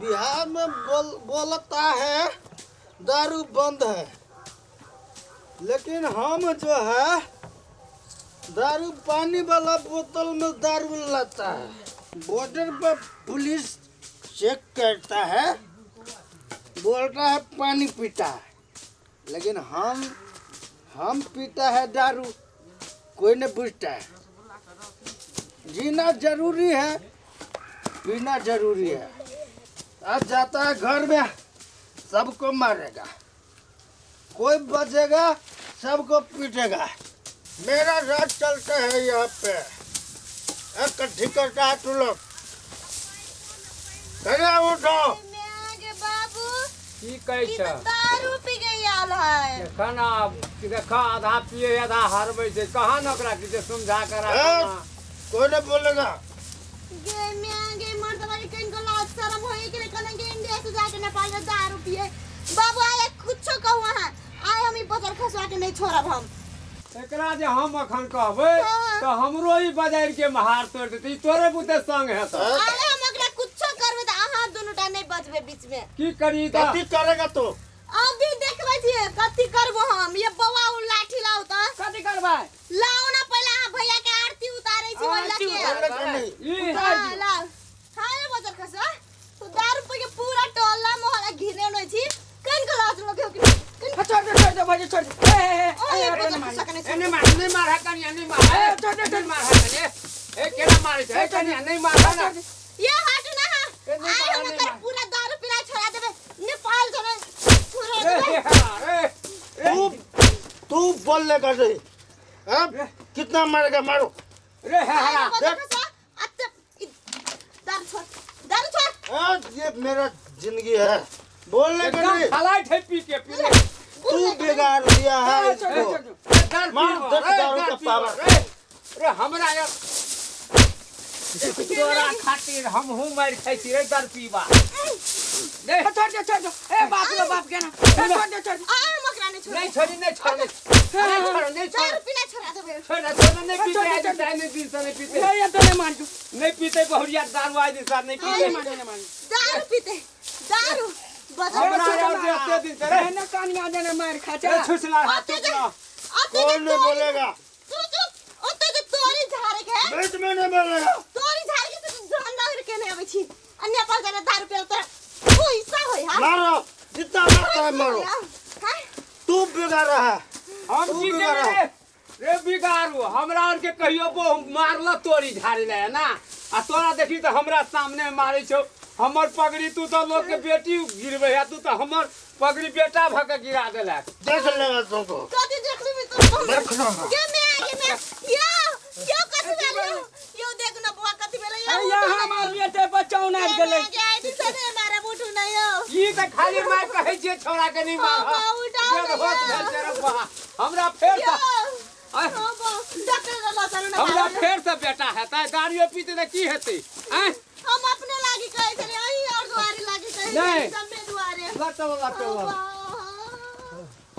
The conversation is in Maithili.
बिहार में बोलता है दारू बंद है, लेकिन हम जो है दारू पानी वाला बोतल में दारू लाता है। बॉर्डर पर पुलिस चेक करता है, बोलता है पानी पीता है, लेकिन हम पीता है दारू, कोई नहीं पूछता है। जीना जरूरी है, पीना जरूरी है। आज जाता है घर में, सबको मारेगा, कोई बचेगा सबको पीटेगा। मेरा राज चलता है यहाँ पे। एक कट्ठी करता है तू लोग। अरे उठो। माय बाबू, की कहै ई छ? तऽ दारू पी के आयल है। एखन आब देख, आधा पिए आधा हरबै छै। कहाँ ने ओकरा किछु समझा के ए, राखना। कोई नहीं बोलेगा। गे माय गे, मर्दवारी कहीं को लाज शरम होई के कन के इंडिया से जाके नेपाल में दारू पिए। बाबू, आए कुछो कहू अहाँ, आए हम ई बजर खसवा के नहीं छोड़ब हम। एकरा जे हम अखन कहबै तऽ हमरो ई बजारि के महार तोड़ि देतै। ई तोरे बुते संग हेतौ। आए हम एकरा कुछो करबै तऽ अहाँ दुनू टा नहीं बचबै बीच में। की करी तऽ? कथी करेगा तू? अभी देखबै छियै कथी करबो हम। ये बौआ, उ लाठी लाउ तऽ। कथी करबै? लाउ ना, पहिले अहाँ भैया के आरती उतारै छी ओहि आरती लके। बोलेगा नहीं। ई हाँ, लाउ। हाँ, ये बजर खसवा तू दारू पी के पूरा टोला मोहल्ला घिने नै छी। कन के लाज लगे हो कि नहीं? कन छोड़ दे, छोड़ दे भौजी, छोड़ दे। ए, ए, ए, ओ, ये ए, बजर ए, खसवा के नहीं ए, नहि मार, नहि मार है कनिया, नहि मार है। ए, छोड़ दे, छोड़ नहि मार है कनिया। ए, केना मारै छै? ए, कनिया, नहि मार है ना। ये हट ना। हाँ, ए, नहीं आइ मार, हम नहीं एकर मार। पूरा दारू पिला छोड़ा देबै, नेपाल जमे छोड़ा ए, देबै। ए, ए, तू तू बोलने का नहीं। अब कितना मारेगा मारो। रे हे आइ हरा। बजर खसवा अत्ते दारू छोड़, दारू छोड़। आज ये मेरा जिंदगी है, बोलने का एकदम नहीं। फलाइट है पी के पी ले। तू बिगाड़ दिया है छोड़ दे, इसको। छोड़ दे। ए, दारू मार, पीबो, देख ए, दारू दारू का पीबो, पावर। रे, रे हमरा यार तोरा खातिर हमहूँ मारि खाइ छी रे दारू पीबा। रे छोड़ दे, छोड़ दे। ए, बाप रे बाप, के ना। ए, छोड़ दे, छोड़ दे। आइ हम ओकरा नहीं छोड़बै। नहीं छोड़ी, नहीं छोड़, नहीं छोड़, नहीं छोड़। दारू पिला छोड़ा देबै। छोड़ ना, छोड़ ना, नहीं छोड़, पीते छोड़, आज छोड़। दिन, नहीं दिन से नहीं पीते। ए, ये तो नहीं मान तू। नहीं पीते बहुरिया दारू आज दिन से नहीं नहीं पीते। मान, नहीं मान। दारू पीते दारू बजर हमरा खसवा। यार देखते दिन से रे। ए, ना कनिया देने मार खा ए, जा। छुछला ओते चुप जे रह। ओते जे कोई नहीं तोरी बोलेगा। तू चुप। ओते जे तोरी झारे के है, बीच में नहीं बोलेगा। तोरी झारे के तू जान लग के नहीं आबै छी आ नेपाल जाने दारू पियल तोरा पैसा होय। हां, मारो जितना मारता है मारो। हां। तू बिगाड़ा है। हम तू की बिगाड़ा। केने रे रे बिगाड़ू? हमरा आर के कहियो बहु मारल तोरी झाड़ी ले ना, आ तोरा देखी तऽ हमरा सामने मारै छौ हमर पगड़ी। तू तऽ लोक के बेटी गिरबै है, तू तऽ हमर पगड़ी बेटा भऽ के गिरा देलक। देख लेगा तुमको। कथी देख लेबी तू? देख लेगा। गे मैं गे मैं, यो यो कथी भेल? यो यो देख न बुआ, कथी भेल? ए, यो यहाँ हमार बेटे बचाउ ना गेलै। गे आई दिस ने मारा, उठू न यो। ई तऽ खाली मार कहै छियै छौड़ा के नहि मार। हाँ, उठाउ ने होश यौ। भेल छै रे बा। हमरा फेर यो से आँय, हां बा, डॉक्टर ल चलू न। हमरा फेर से बेटा हेतै, दारियो पीते तऽ की हेतै? आँय? हम अपने लागी कहै छलियै, अहीं और दुआरे लागी कहै नहि। छलियै, जम्मे दुआरे। लऽ चलो, लऽ चलो। हाँ, बा।